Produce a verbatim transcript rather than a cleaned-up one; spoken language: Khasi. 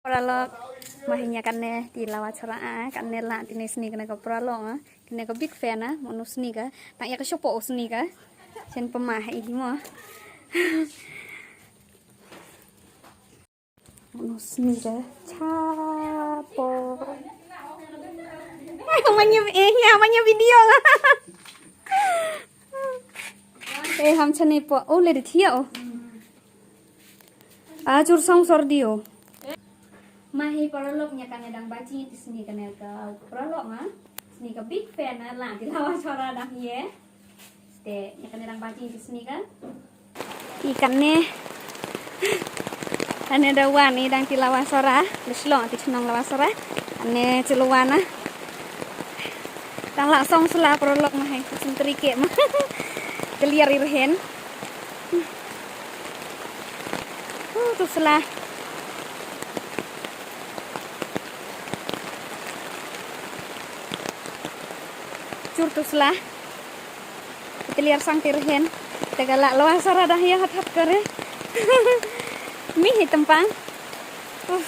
Paralok, ma hi ïa kane ti Lawachora, ah, kane la tine sni kane ka paralok, ah. Kane ka big fan, ah, mano sni ka. Tang ïa ka shopo sni ka. Chen pama hi mo. Mano sni ka. Chapo. Ai, manya, eh, ïa, manya video. Eh, ham chane po. Oh, le de thia, oh. Ah, chur song sor dio. Ma hi paralok, ïa kane dang baji ti sni kane ka paralok nga. Sni ka big fan, ah, la ti Lawachora dang ïa. Te ïa kane dang baji ti sni ka. I kane. Kane da wan i dang ti Lawachora, le shlong ti chnong Lawachora. Kane chulu wan, ah. Tang la song sla paralok ma hi, sentri ke ma. Keliar i rhen. Uh, tu sla. Chur tu sla. Keliar sang ti rhen. Te ka la Lawachora dah ïa hat hat kare. Mi hi tempang. Uh.